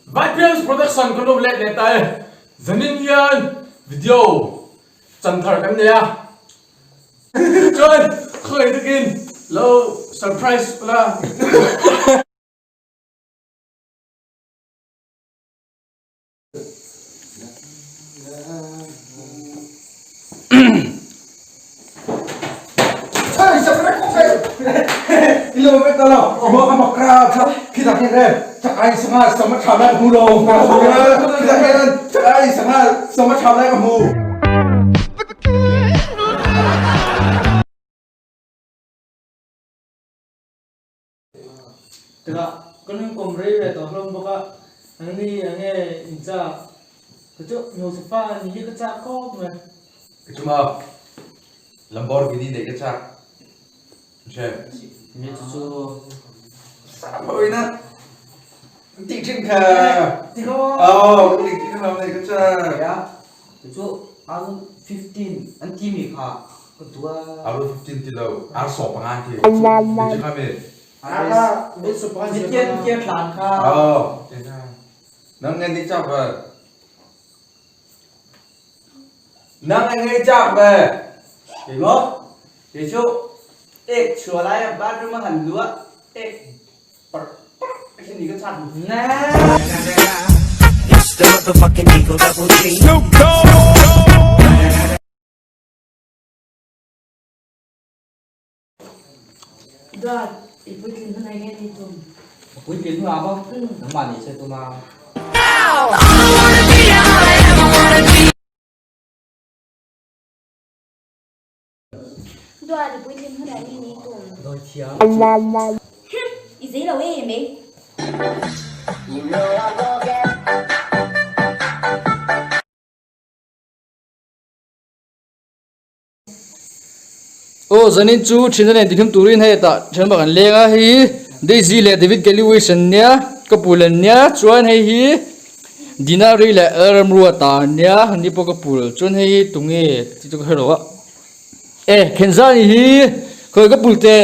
Vaipians Production kan lo let leh ta e. Zanin hian video chan thar kan nei a. Chuan khawngaih takin lo surprise ula. Tikah kan in kawm rei ve tawh hlawm bawk a, an ni eng nge in chak? Ka chu hmeichhe fa a ni hi ka chak khawp mai. Ka chuma Lamborghini neih ka chak. Hre. Nge chu chu. Sa pawina tih thin kha. Ti kha maw? Aw, ka tih thin lam neih ka chak. Ya, chu chu Arun 15 an ti mi kha ka duh a. Arun 15 ti lo, ar sawm panga an ti. Ti chu kha mi. Tian tian tlan kha. Aw, ti kha. Nang nge ni chak ve. Nang nge ngei chak ve. Kei maw? Kei chu ek chhuah lai a bathroom a han luh a ek parh parh khi ni ka chak. Na. It's the motherfucking Eagle Double G. Dad, i puitlin hman ai nge ni tum? Ka puitlin hnu ah maw? Nangmah nih se tum a. Dad, i puitlin hman ai nge ni tum? Dawi thiam. Hum, i zei lo em ei. Aw zanin chu thin a nen tihlum turin hei tah then bak an leng a hei hi Daisy leh David Galliwis an nia ka pul an nia chuan hei hi Dinari leh Lalramruata an nia an ni pawh ka pul chuan hei hi tunge tih chu ka hre lo a e Khenzani hi khawi ka pul teh.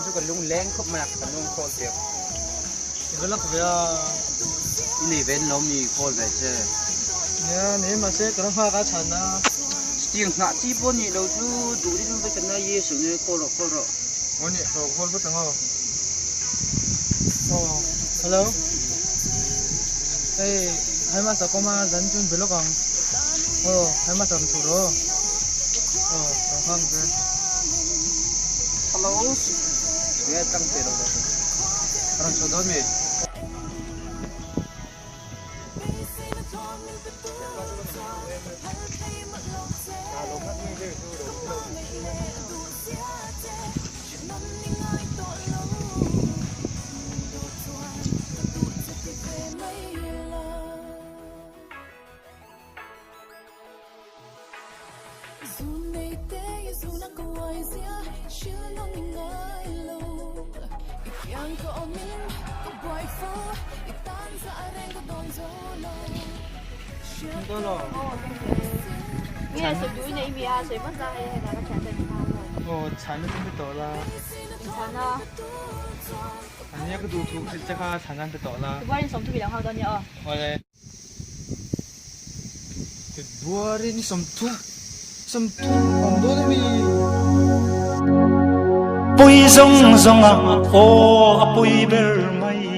Chu ka lung leng khawp mai a, ka lung khawl tep. I va lak ve a. I nei ve lo mi khawl ve che. Nia, nei mahse ka la nghak a chhan a. Chutiang nghah chi pawh nih lo chu duh deuh vek kan ngai Yesu nge khawl rawh khawl rawh. Aw nih, ka khawl vat ang aw. Aw, hello. Hei, hai hmasa kawm a zan chu be lawk ang. Aw, hai hmasa rawn chhuh rawh aw. Aw, rawn nghak ang che. Hello, nge tlang pe lo deuh. Rawn chhuh dawn mi? February ni 30 30 awm dawn a mi. Pui zawng zawng a aw a pui ber mai.